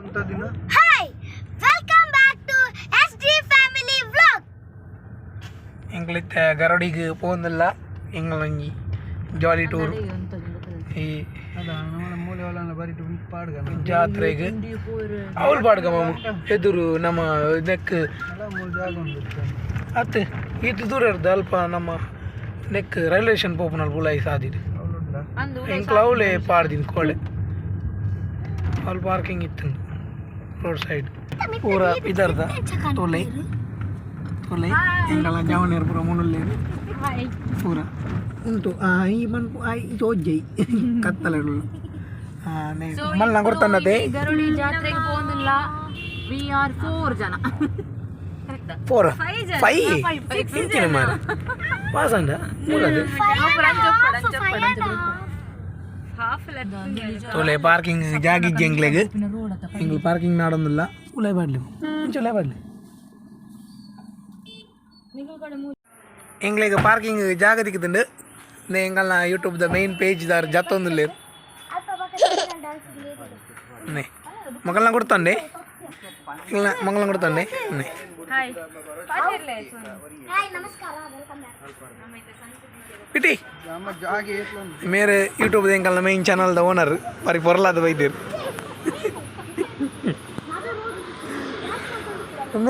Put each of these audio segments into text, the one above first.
Hi, welcome back to SD Family Vlog. ಎಂಕ್ಲಿತ್ತೆ ಗರಡಿಗೆ ಪೋಂದಿಲ್ಲ ಎಂಗ್ಲೊಂಜಿ ಜಾಲಿ ಟೂರ್ ಈ ಜಾತ್ರೆಗೆ ಅವಳು ಪಾಡ್ಗ ಮಾಮು ಎದುರು ನಮ್ಮ ನೆಕ್ ಅತ್ ಈತ್ ದೂರ ಇರ್ದ ಅಲ್ಪ ನಮ್ಮ ನೆಕ್ ರೈಲ್ವೆ ಸ್ಟೇಷನ್ ಪೋಪುನಲ್ ಪುಲಾಯಿ ಸಾದಿಡು ಎಂಕ್ಲ ಅವಳೆ ಪಾಡ್ದಿನ ಕೋಳೆ ಅವ್ಳು ಪಾರ್ಕಿಂಗ್ ಇತ್ತು ರೋಡ್ ಸೈಡ್ ಪೂರ ಇದರ್ದ ತೊಲೆ ತೊಲೆ ಎಂಕಲ ಜವನೇರು ಪೂರ ಮುನುಲ್ಲೇರು ಪೂರ ಉಂಟು ಆ ಈ ಮನ್ಪು ಆ ಈ ಜೋಜ್ಜೈ ಕತ್ತಲೆ ಮಲ್ಲ ಕೊಡ್ತಾನತೆ. ಗರುಡಿ ಜಾತ್ರೆಗೆ ಪೋಂದಿಲ್ಲ. We are four ಜನ. ಫೋರ್ ಫೈ ಇಂಚಿನ ಮಾರ ಪಾಸಂಡ ಮೂಲದು. ತೊಲೆ ಪಾರ್ಕಿಂಗ್ ಜಾಗಿಜ್ಜಿ ಎಂಗ್ಲೆಗ್. ಎಂಗ್ಲು ಪಾರ್ಕಿಂಗ್ ನಾಡೊಂದಿಲ್ಲ. ಉಲೈ ಬಾಡ್ಲಿ ಇಂಚ ಉಲೈ ಬಾಡ್ಲಿ. ಎಂಗ್ಲೆಗ್ ಪಾರ್ಕಿಂಗ್ ಜಾಗ ದಿಕ್ಕುದುಂಡು. ಎಂಗಲ್ನ ಯೂಟ್ಯೂಬ್ the main page ದಾರ್ ಜತ್ತೊಂದುಲ್ಲೇರು. ನೇ ಮಗಳನ್ನ ಕೊಡ್ತಾಂಡೆ ಇಲ್ಲ ಮಂಗಳನ ಕೊಡ್ತಾಂಡೆ ನೇ. ಹಾಯ್. ಹಾಯ್, ನಮಸ್ಕಾರ, welcome back. ಪಿಟಿ ಮೇರೆ ಯೂಟ್ಯೂಬ್ ಎಂಕಲ್ನ ಮೈನ್ ಚಾನಲ್ the owner ಬರಿ ಪೊರ್ಲಾದ ಬೈದೇರು.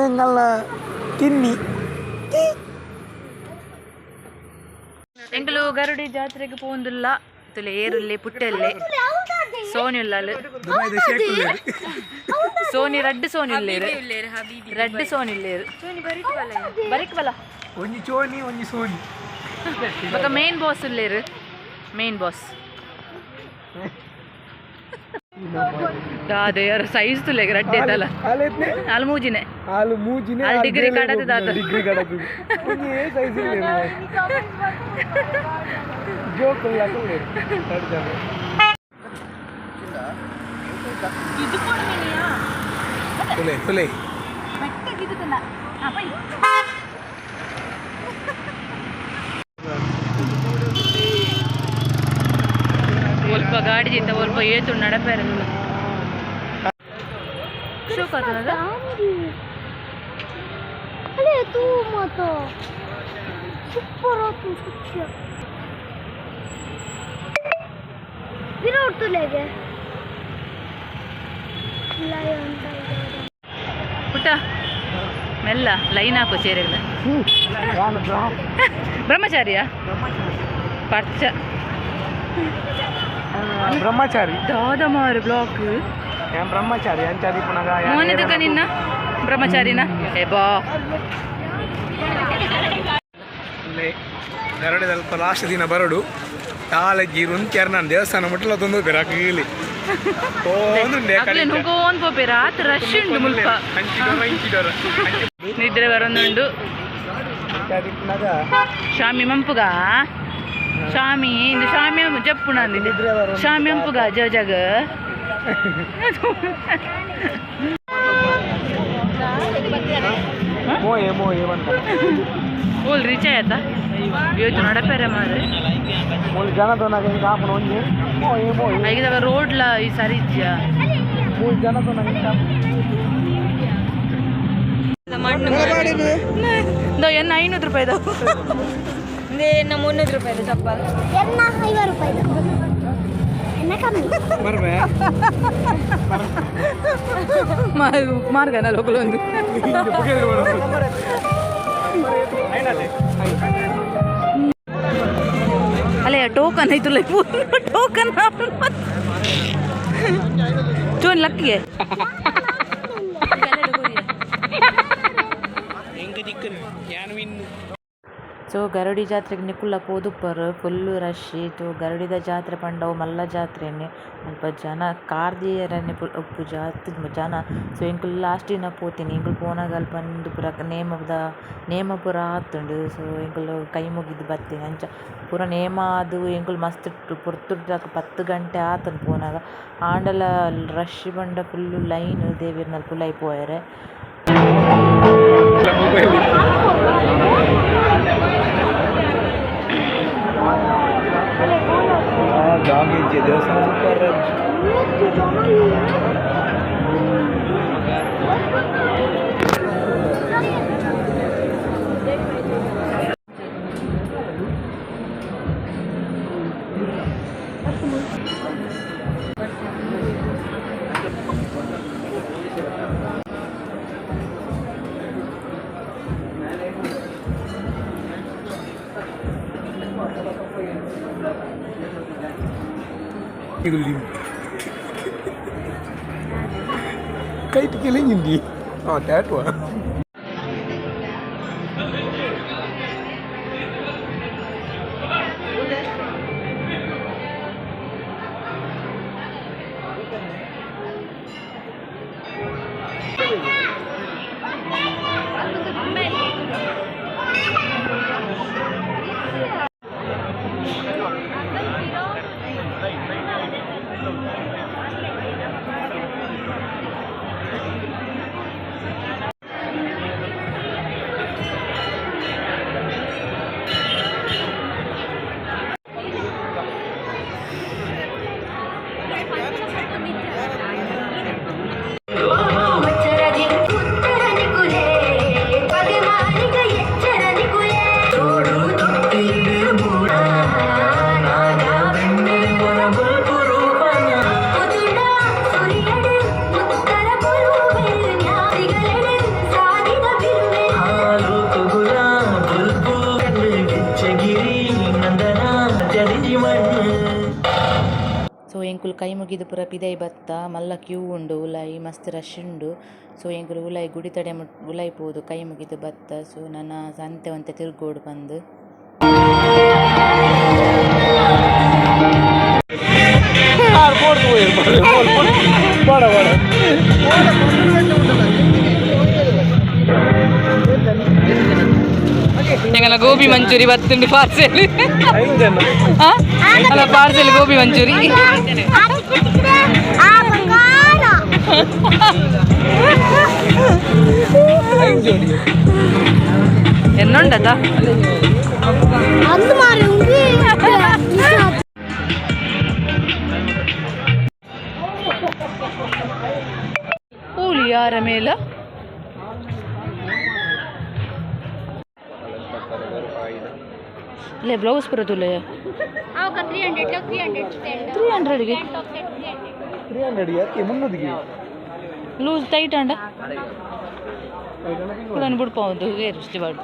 ಎಂಕಲ್ನ ಕಿನ್ನಿ. ಎಂಕಲು ಗರುಡಿ ಜಾತ್ರೆಗೆ ಪೋಂದಿಲ್ಲ. ತುಲೆ ಏರುಲ್ಲೆ ಪುಟ್ಟೆಲ್ಲೆ ಸೋನಿ ಉಲ್ಲಾಲು. ದುಬೈದ ಶೇಕ್ ಉಲ್ಲೇರು. ಸೋನಿ ರಡ್ಡು ಸೋನಿ ಉಲ್ಲೇರು, ರಡ್ಡು ಸೋನಿ ಉಲ್ಲೇರು. ಬರಿಕ್ ಬಲ. ಒಂಜಿ ಚೋನಿ ಒಂಜಿ ಸೋನಿ. ಬೊಕ ಮೇನ್ ಬಾಸ್ ಉಲ್ಲೇರು, ಮೇನ್ ಬಾಸ್ ದಾದ ಯಾರು ಸೈಜ್ ತುಲೆಗ್ ರಡ್ಡೆ ತಲ. ಆಲೆತ್ನೆ. ಅಲ್ ಮೂಜಿನೆ. ಆಲು ಮೂಜಿನೆ. ಆಲ್ ಡಿಗ್ರಿ ಕಡದು ದಾದ. ಡಿಗ್ರಿ ಕಡದು ಒಂಜಿ ಏ ಸೈಜ್ ಉಲ್ಲೇರು ಜೋಕ್ ಉಲ್ಲ ಉಲ್ಲೇರು ರಡ್ಡು ಜನ. ತುಲೆ ತುಲೆ. ಒಲ್ಪ ಗಾಡಿ ಜಿತ್ತ ಒಲ್ಪ ಏತು ನಡಪೇರ ಶೋಕ್ ಆತನದ. ಅಲೇ ತೂ ಮಾತ ಸೂಪರ್ ಆತು ಸುಚ್ಚ ಬಿರೋಡ್ತುಲೆಗೆ ಲಯನ್ ಟೈಗರ್. ಪುಟ್ಟ ಮೆಲ್ಲ ಲೈನ್ ಹಾಕು ಚೇರೆಗಳ. ಬ್ರಹ್ಮಚಾರಿಯಾ ಪರ್ಚ. ಬ್ರಹ್ಮಚಾರಿ. ದಾದ ಮಾರು ಬ್ಲಾಕ್. ಏನ್ ಬ್ರಹ್ಮಚಾರಿ ಅಂಚಾದಿ ಪುನಗ. ಮೋನಿದಕ ನಿನ್ನ ಬ್ರಹ್ಮಚಾರಿನ ಏ ಬಾ. ಗರಡಿದಲ್ಪ ಲಾಸ್ಟ್ ದಿನ ಬರಡು ತಾಲಜ್ಜಿ ರುಂತ್ಯಾರ ನಾನು ದೇವಸ್ಥಾನ ಮುಟ್ಟಲ ತಂದು ಬೆರಕೀಲಿ. ಅಕ್ಲೆ ನುಗೋನ್ ಪೋಪೆ ರಾತ್ರಿ ರಶ್ ಉಂಡು ಮುಲ್ಪ. ನಿದ್ರೆ ಬರೊಂದುಂಡು. ಸ್ವಾಮಿ ಮಂಪುಗ ಸ್ವಾಮಿ ಇಂದು ಸ್ವಾಮಿ ಜಪ್ಪುಣ ಸ್ವಾಮಿ ಮಂಪುಗ ಜ ಜಗ. ಮೋಯೆ ಮೋಯೆ ಬಂತ. ಓಲ್ ರೀಚ್ ಆಯ್ತಾ ಇವತ್ತು ನಡಪೇರೆ ಮಾರೆ. ಮೂಲು ಜನ ತೋನಾಗ ಹಿಂಗೆ ಕಾಪುನ ಒಂಜಿ ಮೋಯೆ ಮೋಯೆ. ಐದಾಗ ರೋಡ್ಲ ಈ ಸರಿ ಇಜ್ಜಾ. ಮೂಲು ಜನ ತೋನಾಗ ಹಿಂಗೆ ಎನ್ನ 500 ರೂಪಾಯಿದ. ಎನ್ನ 50 ರೂಪಾಯಿ, ಎನ್ನ ಕಮ್ಮಿ. ಬರ್ಬೆ. ಮಾರ್ಗನ ಲೋಕಲೊಂದು. ಅಲ್ಲೇ ಟೋಕನ್ ಐತಲ್ಲ, ಟೋಕನ್ ಚೋನ್ ಲಕ್ಕಿಗೆ. ಸೊ ಗರಡಿ ಜಾತ್ರೆಗೆ ನಿಕುಲ್ಲ ಪೋದುಪ್ಪರ್ ಫುಲ್ಲು ರಶ್ ಇತ್ತು. ಗರಡಿದ ಜಾತ್ರೆ ಪಂಡ ಅವು ಮಲ್ಲ ಜಾತ್ರೆನೆ. ಅಲ್ಪ ಜನ ಕಾರ್ ದೀಯೆರೆನೆ ಉಪ್ಪು ಜಾಸ್ತಿ ಜನ. ಸೊ ಎಂಕುಲು ಲಾಸ್ಟ್ ದಿನ ಪೋತಿನಿ. ಎಂಕುಲು ಪೋನಗ ಅಲ್ಪ ಉಂದು ಪೂರ ನೇಮದ ನೇಮ ಪೂರ ಆತುಂಡು. ಸೊ ಎಂಕುಲು ಕೈ ಮುಗಿದು ಬತ್ತಿನಿ. ಅಂಚ ಪೂರ ನೇಮ ಆದ್ ಎಂಕುಲು ಮಸ್ತ್ ಪೊರ್ತುಡು 10 ಗಂಟೆ ಆತುಂಡು ಪೋನಗ. ಆಂಡಲ ರಶ್ ಪಂಡ ಫುಲ್ಲು ಲೈನ್ ದೇವೆರ್ನಲ್ಪ ಉಲಾಯಿ ಪೋಯೆರೆ. ಮೊಬೈಲ್. ಜಾಗ ದೇವಸ್ಥಾನ super. Kite killing Hindi. Oh, that one. So ಎಂಕುಲು ಕೈ ಮುಗಿದು ಪೂರ ಪಿದೈ ಬತ್ತ ಮಲ್ಲ ಕ್ಯೂ ಉಂಡು ಉಲಾಯಿ ಮಸ್ತ್ ರಶ್ ಉಂಡು. ಸೊ ಎಂಕುಲು ಉಲಾಯಿ ಗುಡಿ ತಡೆ ಉಲಾಯಿ ಪೋದು ಕೈ ಮುಗಿದು ಬತ್ತ. ಸೊ ನನ ಸಂತೆ ಒಂತೆ ತಿರ್ಗೋಡು ಪಂದು. ಗೋಬಿ ಮಂಚೂರಿ ಬತ್ತುಂಡು ಪಾರ್ಸೆಲ್. ಅಲ್ಲ ಪಾರ್ಸೆಲ್ ಗೋಬಿ ಮಂಚೂರಿ. ಎನ್ನುಂಡದ ಕೂಲಿ ಯಾರ ಮೇಲ ಇಲ್ಲ ಬ್ಲೌಸ್ ಬರೋದಿಲ್ಲ. 300 ಗೆ 300 ಯಾಕೆ ಮುನ್ನೂರಿಗೆ ಲೂಸ್ ಟೈಟ್ ಅಂಡ ಕುಡನ್ ಬಿಡ್ಪೌದು ವೇರು ಬಾಡು.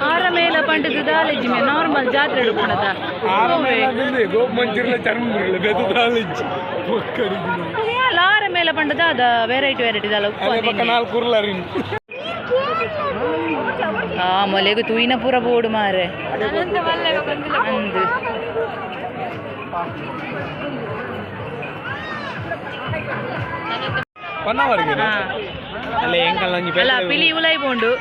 ಆರ ಮೇಲ ಪಂಡದ ದಾಲೇಜಿ ಮೇ ನಾರ್ಮಲ್ ಜಾತ್ರೆ ಹಿಡ್ಕೊಳದ. ಆರ ಮೇಲ ಪಂಡದ ಅದ ವೆರೈಟಿ ವೆರೈಟಿ ದಾಲ ಆ ಮೊಲೆಗು ತೂಯಿನ ಪೂರ ಬೋಡು ಮಾರೆ ಅಂದು. ಅಲ್ಲ ಪಿಲಿ ಉಲಾಯಿ ಪೋಂಡು.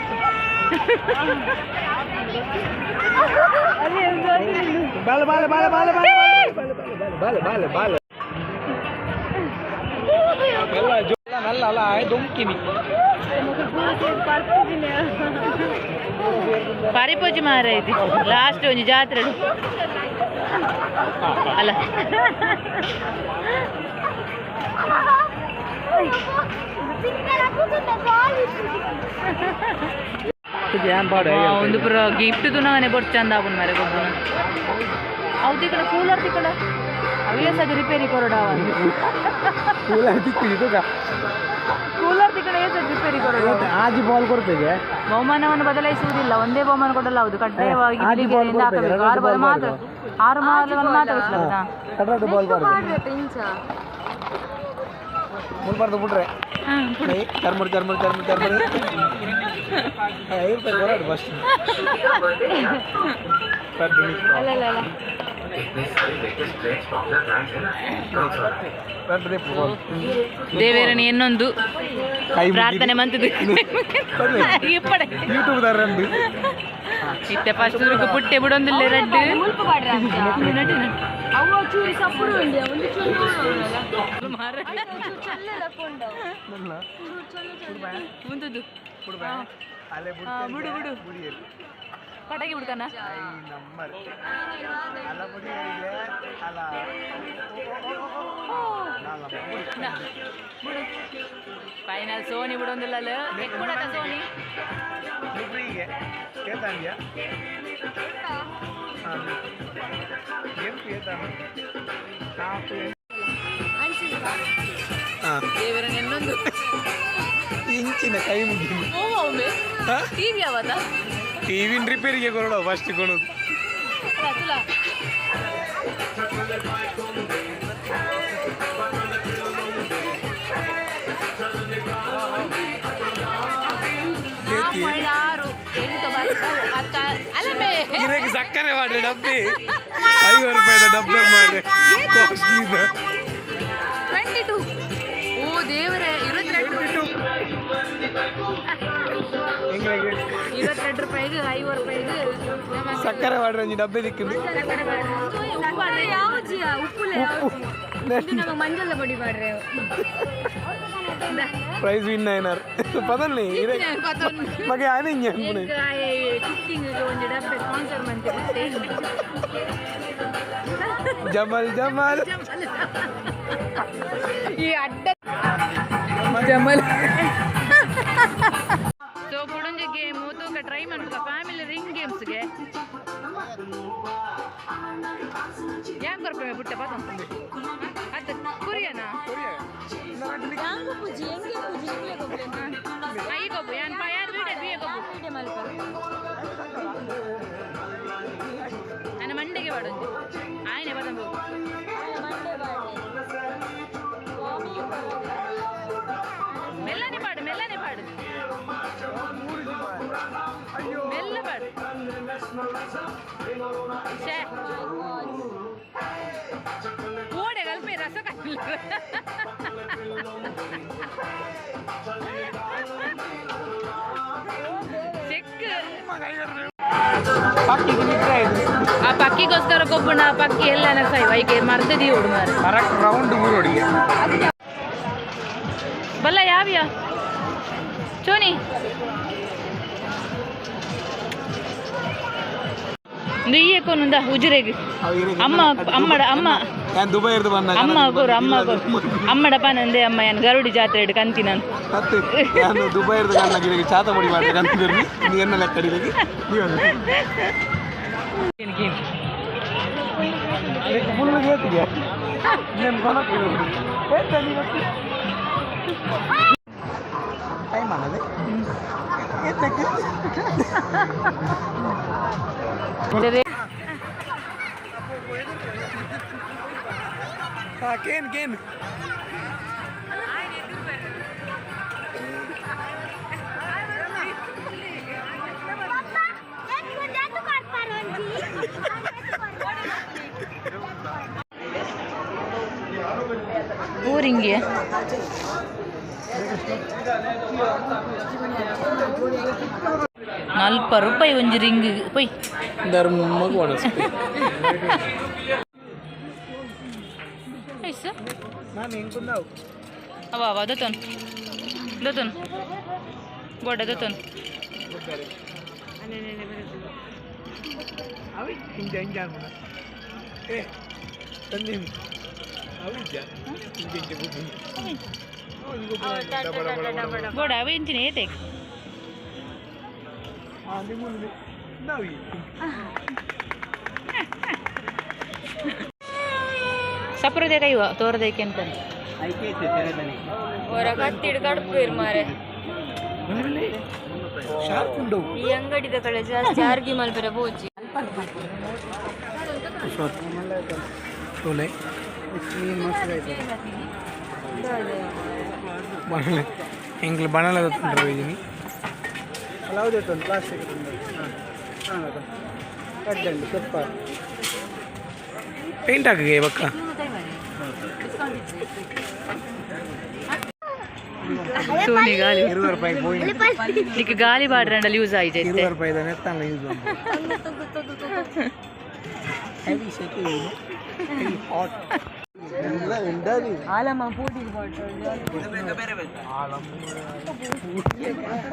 ಬಾಲ ಬಾಲ ಬಾಲ ಬಾಲ ಬಾಲ ಬಾಲ ಬಾಲ ಬಾಲ ಅಲ್ಲ ಅಲ್ಲ ದೊಂಕಿನಿ ಪರಿಪೂಜೆ ಮಾರ ಐತಿ ಲಾಸ್ಟ್ ಒಂಜಿ ಜಾತ್ರೆ ಅಲ್ಲ. ಒಂದು ಪೂರ ಗಿಫ್ಟ್ ತುನಾನೆ ಬೊಡ್ ಚಂದ ಆಪುಂಡು ಮಾರೆ ಗೊಬ್ಬುನ. ಅವು ತಿಕ್ಕಡ ಕೂಲರ್ ತಿಕ್ಕಡ ಅವೇ ಸದ ರಿಪೇರಿ ಕೊರಡ. ಕೂಲರ್ ತಿಕ್ಕು ಕೂಲರ್ ತಿಕ್ಕಡ ಏ ಸದ ರಿಪೇರಿ ಕೊರಡ. ಆಜಿ ಬಾಲ್ ಕೊಡ್ತೇವೆ. ಬಹುಮಾನವನ್ನು ಬದಲಾಯಿಸುವುದಿಲ್ಲ, ಒಂದೇ ಬಹುಮಾನ ಕೊಡಲ್ಲ. ಹೌದು, ಕಡ್ಡಾಯವಾಗಿ ಹಾಕಬೇಕು. 6 ಬಾಲ್ ಮಾತ್ರ, 6 ಬಾಲ್ ಮಾತ್ರ. ಬಾಲ್ ಬಿಟ್ರೆ ಚರ್ಮುರಿ ಚರ್ಮುರಿ ಚರ್ಮುರಿ ಚರ್ಮುರಿ 5 ರೂಪಾಯಿ ಕೊರಡು ಫಸ್ಟ್. ದೇವೇರನಿ ಇನ್ನೊಂದು ಪ್ರಾರ್ಥನೆ ಮಂತದ್ದು ಯೂಟ್ಯೂಬ್ ಇತ್ತೆ ಫಸ್ಟ್ ಪುಟ್ಟೆ ಬಿಡೊಂದಿಲ್ಲ ರೆಡ್. ಮುಂದದ್ದು ಬಿಡು ಬಿಡು ಪಟಾಕಿ ಬಿಡ್ತಾನ. ಫೈನಲ್ ಸೋನಿ ಬಿಡೊಂದಿಲ್ಲ ಎಕ್ಕುಡತ ಸೋನಿ. ದೇವರ ಇನ್ನೊಂದು ಇಂಚಿನ ಕೈ ಮುಗಿ. ಟಿವಿ ಯಾವತ್ತ? ಟಿವಿನ ರಿಪೇರಿಗೆ ಕೊರಡ ಫಸ್ಟ್ ಕೊಡೋದು. ಇರಕ್ಕೆ ಸಕ್ಕರೆ ಮಾಡಿ ಡಬ್ಬಿ 50 ರೂಪಾಯಿದ ಡಬ್ಬೆ ಮಾಡಿ ಕಾಸ್ಟ್ಲಿ. 22. ಓ ದೇವರೇ, 22. 22 ರೂಪಾಯಿಗೆ 50 ರೂಪಾಯಿಗೆ ಸಕ್ಕರೆ ಮಾಡ್ರೆ ಒಂಜಿ ಡಬ್ಬೆ ದಿಕ್ಕಿಂದು. ಉಪ್ಪು ಮಂಜಲ್ಲ ಪೊಡಿ ಮಾಡ್ರೆ. ಪ್ರೈಸ್ ವಿನ್ అయినారు ಪದನ್ನಿ ಮಗೆ ಆನೆ ಇಂಜೆ ಅನ್ಪುನೆ. ಕುಕ್ಕಿಂಗ್ ಒಂಜಿ ಡಬ್ಬೆ ಸ್ಪಾನ್ಸರ್ ಮಂತೆ. ಜಮಲ್ ಜಮಲ್. ಈ ಅಡ್ಡ ಜಮಲ್. ಸೊ ಕುಡೊಂಜಿ ಗೇಮ್ ತೂಕ ಟ್ರೈ ಮನ್ಪುಗ ಫ್ಯಾಮಿಲಿ ರಿಂಗ್ ಗೇಮ್ಸ್ಗೆ ಯಾಕೆ ಕೊರ್ಪೆ ಬುಟ್ಟ ಪಾತ ಅತ್ತ ಕುರಿಯನಾ ಈ ಗೊಬ್ಬು ಯಾನ್ ಪಾ ಯಾನ್ ವೀಡೆ ಬಿಯೆ ಗೊಬ್ಬು ನನ್ನ ಮಂಡೆಗೆ ಬಾಡೊಂಜಿ ಆಯ್ನೆ ಬದಂಬು. ಮೆಲ್ಲನೆ ಪಾಡು, ಮೆಲ್ಲನೆ ಪಾಡು, ಮೆಲ್ಲ ಪಾಡು. ಛೇ ಕೋಡೆ ಕಲ್ಪೆ ರಸ ಕಲ್ಲ. ಚೆಕ್ ಆ ಪಕ್ಕಿಗೋಸ್ಕರ ಕೊಬ್ಬುಣ ಪಕ್ಕಿ ಎಲ್ಲ ಸೈ ವೈಕೆ ಮರ್ದದಿ ಓಡು ಮಾರ. ಕರೆಕ್ಟ್ ರೌಂಡ್ ಊರೊಡಿಗೆ. ಬಲ್ಲ ಯಾವ್ಯಾ ಚೋನಿ ನೀಯಕ್ಕೊಂದ ಉಜಿರೆಗ್ ಅಮ್ಮ ಅಮ್ಮಡ ಅಮ್ಮ. ನಾನು ದುಬೈ ಇರ್ದು ಬಂದ. ಅಮ್ಮ ಕೊರು, ಅಮ್ಮ ಕೊರು, ಅಮ್ಮಡ ಪನಂದೆ ಅಮ್ಮ ಯಾನ್ ಗರುಡಿ ಜಾತ್ರೆ ಇಡು ಕಂತಿ ನಾನು. ಹತ್ತು ನಾನು ದುಬೈ ಇರ್ದು ಕಣ್ಣಾಗಿ ಚಾತ ಪೊಡಿ ಮಾಡಿ ಕಂತಿರ್ನಿ ನೀ ಎನ್ನ ಲೆಕ್ಕ ಅಡಿಲಕ್ಕೆ ಫುಲ್ ಗೇತಿಗೆ నేను ಟೈಮ್ ಅನ್ನದೆ. ಕೇನ್ ಕೇನ್ ಊರಿಂಗೆ 40 ರೂಪಾಯಿ ಒಂಜಿ ರಿಂಗ್ ಪೊಯ್. ಧರ್ಮ. ನಾನು ಹೆಂಗ್ ಅವ ಅವ ದತ್ತನ್ ದತ್ತನ್ ಗೋಡ ದತ್ತನ್. ಅವಿ ಹಿಂಗೆ ಹಿಂಗೆ ಅನ್ಬಿಡ ಏ ತಂದಿ ಅವಿದ್ಯ ಹಿಂಗೆ ಹಿಂಗೆ ಗುಬ್ಬಿ. ಗೋಡ ಅವ ಇಂಚಿನ ಏತೆ. ನಾವು ಸಪುರದೆ ಕೈವ ತೋರದೈಕೆ ಅಂತ. ಹೊರ ಕತ್ತಿಡ್ ಕಡ್ಪೇರ್ ಮಾರೆ. ಶಾರ್ಪ್ ಉಂಡು. ಈ ಅಂಗಡಿದ ಕಡೆ ಜಾಸ್ತಿ ಆರ್ಗಿ ಮಲ್ಪೆರೆ ಪೋಚಿ. ತೋಲೆ ಬಣಲೆ ಎಂಕ್ಲು ಬಣಲೆ ತೊಂದರೆ ಇದ್ದೀನಿ. ಪೇಂಟ್ ಹಾಕಿಗೆ ಬಕ್ಕ. ಸೋನಿ ಗಾಲಿ 20 ರೂಪಾಯಿ ಹೋಗಿ. ನಿಕ್ ಗಾಲಿ ಬಾಡ್ರಂಡಲ್ಲಿ ಯೂಸ್ ಆಯ್ತು. 20 ರೂಪಾಯಿ ನೆತ್ತಾನ ಯೂಸ್ ಹೆವಿ ಸೆಕೆ, ಹೆವಿ ಹಾಟ್.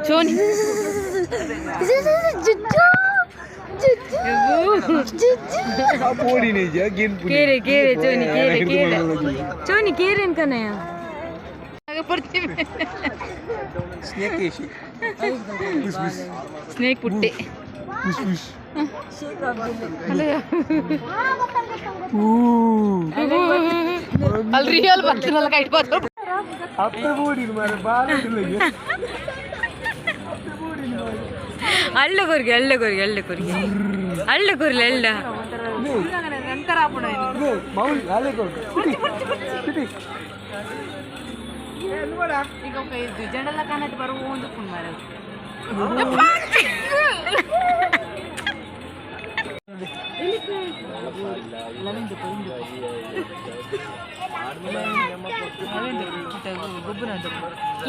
ಸೋನಿ. ಜುಜ್ಜು. ಕೇರೆ ಕೇರೆ ಚೋನಿ ಕೇರೆ ಕೇರೆ ಚೋನಿ ಕೇರೇನ್ ಕನಯ. ಸ್ನೇಕ್ ಪುಟ್ಟೆ. ಅಲ್ಲಿ ರಿಯಲ್ ಬರ್ತೀನಲ್ಲ ಕೈಟ್ ಬಾತ್ರ. ಅಳ್ಳ ಕೊರ್ಗೆ ಅಳ್ಳ ಕೊರ್ಗೆ ಅಳ್ಳ ಕೊರ್ಗೆ ಅಳ್ಳ ಕೊರ್ಲೆ ಅಳ್ಳ. ಈಗ ಜನಲ್ಲ ಕನ್ನಡ ಬರುವ ಒಂದು ಮಾರ.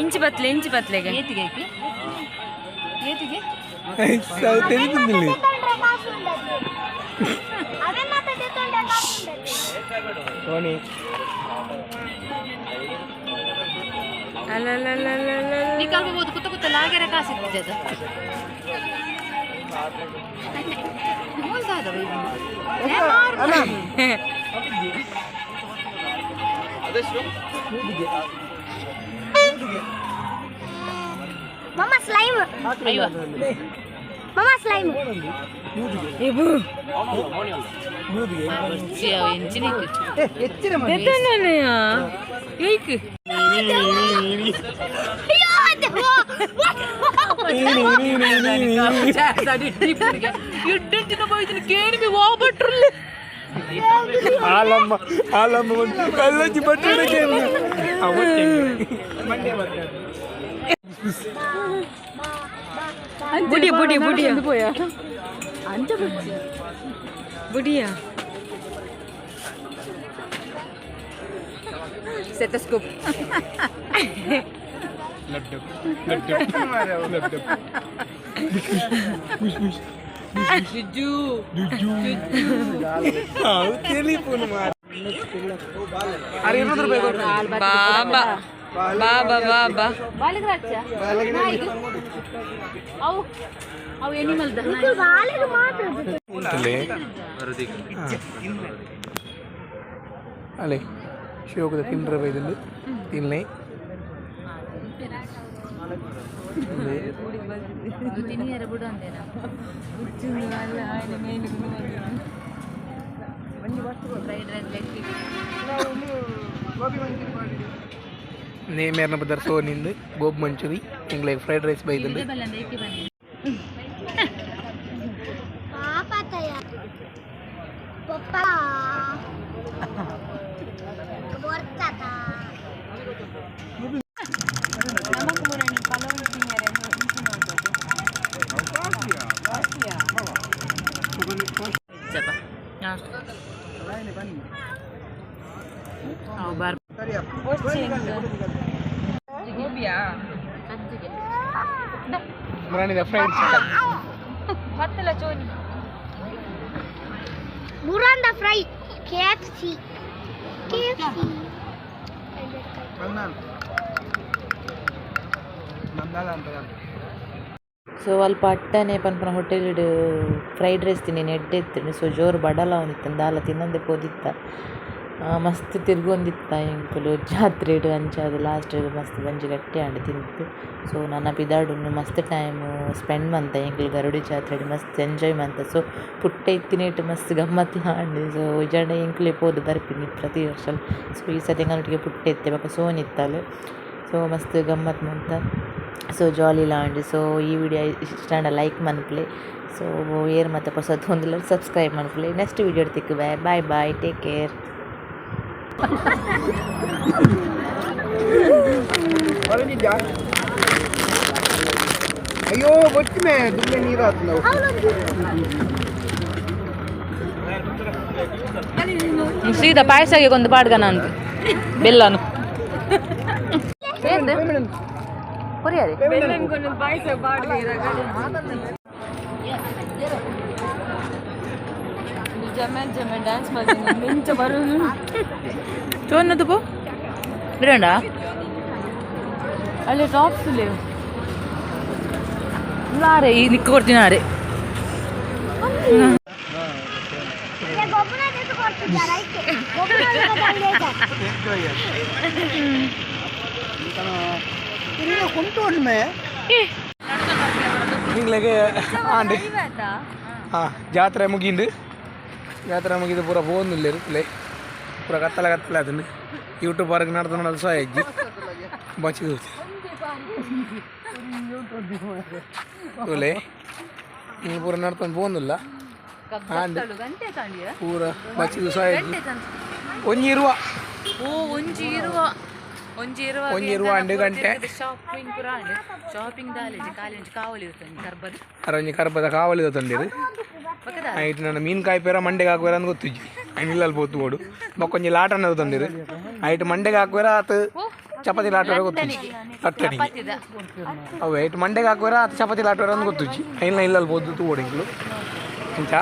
ಇಂಚಿ ಬತ್ಲೆ ಇಂಚಿ ಬತ್ಲೆಗೆ. ಏತಿಗೆ ಐತಿ ಏತಿಗೆ. ಅಲ್ಲ. ನೀ ಕುತ್ತ ಕುತ್ತ ಲಾಗೆರ ಕಾಸಿತ್ತು. ಮಮ್ಮ ಸ್ಲೈಮ್. ಮಮ್ಮ ಸ್ಲೈಮ್. ಆಲಮ್ಮ ಆಲಮ್ಮ ಕಲ್ಲಜ್ಜಿ ಬಟ್ಟೆ. ಬುಡಿ ಬುಡಿ ಬುಡಿಯ ಬುಡಿಯ. ಸ್ಟೆಥೋಸ್ಕೋಪ್. ಬಾಬಾ ಬಾಬಾ ಬಾಬಾ. ಅವು ಅವು ಎನಿಮಲ್. ಅಲೆ ಶಿವಕದ ತಿಂಡ್ರ ಬೈದಲ್ಲಿ ತಿನ್ಲೆ. ತಿನ್ನಿಯರ ಬಿಡು ಅಂದೇನಾ. ಫ್ರೈಡ್ ರೈಸ್ ಲೆಗ್ ನೇಮೇರ್ನ ಬದರ್ ಸೋನಿಂದು ಗೋಬ್ ಮಂಚೂರಿ ಎಂಗ್ಲೆ ಫ್ರೈಡ್ ರೈಸ್ ಬೈದಂದು. ಪಾಪತಯ ಪಪ್ಪ ಬರ್ತದ. ಜಪ ಹಾಂ ಅವು ಬಾರ್ ಮುರಾಣಿದ ಫ್ರೈಡ್ ಚಿಕನ್. ಹತ್ತಲ ಚೋನಿ. ಮುರಾಂದ ಫ್ರೈ ಕೆಎಫ್ಸಿ ಕೆಎಫ್ಸಿ. ಸೊ ಅಲ್ಪ ಅಟ್ಟನೆ ಪನ್ಪುನ ಹೋಟೆಲ್ಡ್ ಫ್ರೈಡ್ ರೈಸ್ ತಿನ್ನಿನಿ ಎಡ್ಡೆ ಇತ್ತುಂಡು. ಸೊ ಜೋರು ಬಡಲ ಒಂದಿತ್ತುಂಡು ದಾಲ ತಿನ್ನಂದೆ ಪೋದಿತ್ತ. ಮಸ್ತ್ ತಿರ್ಗೊಂದಿತ್ತ ಎಂಕುಲು ಜಾತ್ರೆಡ್. ಅಂಚಾದ್ ಲಾಸ್ಟ್ ಮಸ್ತ್ ಬಂಜಿ ಗಟ್ಟಿ ಆಂಡ್ ತಿಂತು. ಸೊ ನನ ಪಿದಾಡುನು ಮಸ್ತ್ ಟೈಮ್ ಸ್ಪೆಂಡ್ ಮಂತ ಎಂಕುಲು ಗರುಡಿ ಜಾತ್ರೆಡ್ ಮಸ್ತ್ ಎಂಜಾಯ್ ಮಂತ. ಸೊ ಪುಟ್ಟ ಇತ್ತಿನೇಟ್ ಮಸ್ತ್ ಗಮ್ಮತ್ಲ ಆಂಡ್. ಸೊ ಇಜ್ಜಾಂಡ ಎಂಕುಲೆ ಪೋದು ಬರ್ಪಿನಿ ಪ್ರತಿ ವರ್ಷ. ಸೊ ಈ ಸರ್ತಿ ಎಂಕಲ್ನೊಟ್ಟಿಗೆ ಪುಟ್ಟ ಇತ್ತೆ ಬೊಕ ಸೋನಿ ಇತ್ತಲ್. ಸೊ ಮಸ್ತ್ ಗಮ್ಮತ್ ಮಂತ. ಸೊ ಜಾಲಿಲ ಆಂಡ್. ಸೊ ಈ ವಿಡಿಯೋ ಇಷ್ಟ ಆಂಡ ಲೈಕ್ ಮನ್ಪುಲೆ. ಸೊ ಏರ್ ಮಾತ ಪೊಸತ್ ಒಂದುಲ ಸಬ್ಸ್ಕ್ರೈಬ್ ಮನ್ಪುಲೆ. ನೆಕ್ಸ್ಟ್ ವಿಡಿಯೋ ತಿಕ್ಕುವೆ. Bye bye, take care. ಅಯ್ಯೋ ಬೊಚ್ಚಿ ದುಮ್ಮೆ ನೀರು ಆತು ನಾವು. ಸೀದಾ ಪಾಯಸಗೆ ಒಂದು ಪಾಡ್ಗನ ಅಂತ ಬೆಲ್ಲನು ಕೊರಿಯಾರಿ. ಪಾಯಸ ಜಮೆ ಜಮೆ ಡ್ಯಾನ್ಸ್ ಮಾಡ್ತೀನಿ ಮಿಂಚ ಬರೋದು. ಚೋನ್ನದು ಪೋ ಬಿಡೋಣ. ಅಲ್ಲಿ ಟಾಪ್ಸ್ ಲೇವು. ಲಾರೆ ಈ ನಿಕ್ಕ ಕೊಡ್ತೀನಿ ಆರೆ. ಗೊಬ್ಬರ ಕೊಡ್ತಿದ್ದಾರೆ ಐತೆ ಗೊಬ್ಬರ. ನಿಂಗ್ಲೆಗೆ ಆಂಡ್. ಹಾಂ, ಜಾತ್ರೆ ಮುಗಿಂದು, ಜಾತ್ರೆ ಮುಗಿದು ಪೂರ ಪೋಂದಿಲ್ಲ ಇರುತ್ತಲೆ. ಪೂರ ಕತ್ತಲೆ ಕತ್ತಲೆ ಅದನ್ನು ಯೂಟ್ಯೂಬ್ ಪಾರ್ಕ್ ನಡ್ದು ಸಹ ಹೆಜ್ಜಿ ಬಚ್ಚಿದು ತೂಲೆ. ನೀವು ಪೂರ ನಡ್ಕೊಂಡು ಪೋಂದಿಲ್ಲ ಆಂಡ್. ಗಂಟೆ ತಾಂಡಿಯ. ಪೂರ ಬಚ್ಚಿದು ಸಹ ಹೆಜ್ಜಿ. ಒಂಜಿ ಇರುವ. ಓ, ಒಂಜಿ ಇರುವ, ಒಂಜಿ ಇರುವ. ಒಂಜಿ ಇರುವ ಅಂಡು ಗಂಟೆ. ಶಾಪಿಂಗ್ ಪುರ ಆಂಡ್. ಶಾಪಿಂಗ್ ದಾಲೇಜಿ ಖಾಲಿ ಒಂಜಿ ಕಾವಲಿ ಇರ್ತದೆ ಕರ್ಬದ. ಅರೊಂಜಿ ಕರ್ಬದ ಕಾವಲಿ ತಂದಿರು. ಐಟ್ ನನ್ನ ಮೀನು ಕಾಯ್ಪೇರ ಮಂಡೆಗೆ ಹಾಕುವೇರ ಅಂತ ಗೊತ್ತಿಜ್ಜಿ. ಐನ್ ಪೋತು ಬೋಡು. ಬೊಕ್ಕೊಂಜಿ ಲಾಟನ ತಂದಿರು. ಐಟ್ ಮಂಡೆಗೆ ಹಾಕುವೇರ ಆತ ಚಪಾತಿ ಲಾಟುವೇರ ಗೊತ್ತಿಜ್ಜಿ. ಲಟ್ಟಣಿಗೆ ಅವು ಐಟ್ ಮಂಡೆಗೆ ಹಾಕುವೇರ ಆತ ಚಪಾತಿ ಲಾಟುವೇರ ಅಂತ ಗೊತ್ತಿಜ್ಜಿ. ಐನ್ಲ ಇಲ್ಲಲ್ಲಿ ಪೋದು ತೂವೊಡು ಎಂಕ್ಲು. ಇಂಚ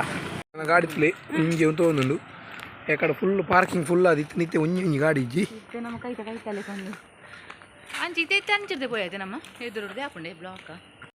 ನನ್ನ ಗಾಡಿ ತುಲೆ ಒಂಜಿ ತೋಂದುಂಡು. ಎಕಡೆ ಫುಲ್ ಪಾರ್ಕಿಂಗ್ ಫುಲ್ ಆದಿತ್ತು. ನಿತ್ಯ ಒಂಜಿ ಒಂಜಿ ಗಾಡಿ ಇಜ್ಜಿ. ನಮ್ಮ ಕೈತ ಕೈತಲೆ ಕೊಂಡು ಅಂಚಿ ಇತ್ತೆ ಅಂಚಿರ್ದೆ ಪೋಯ್ ನಮ್ಮ ಎದುರುಡ್ದೆ ಆಪುಂಡೆ ಬ್ಲಾಕ್.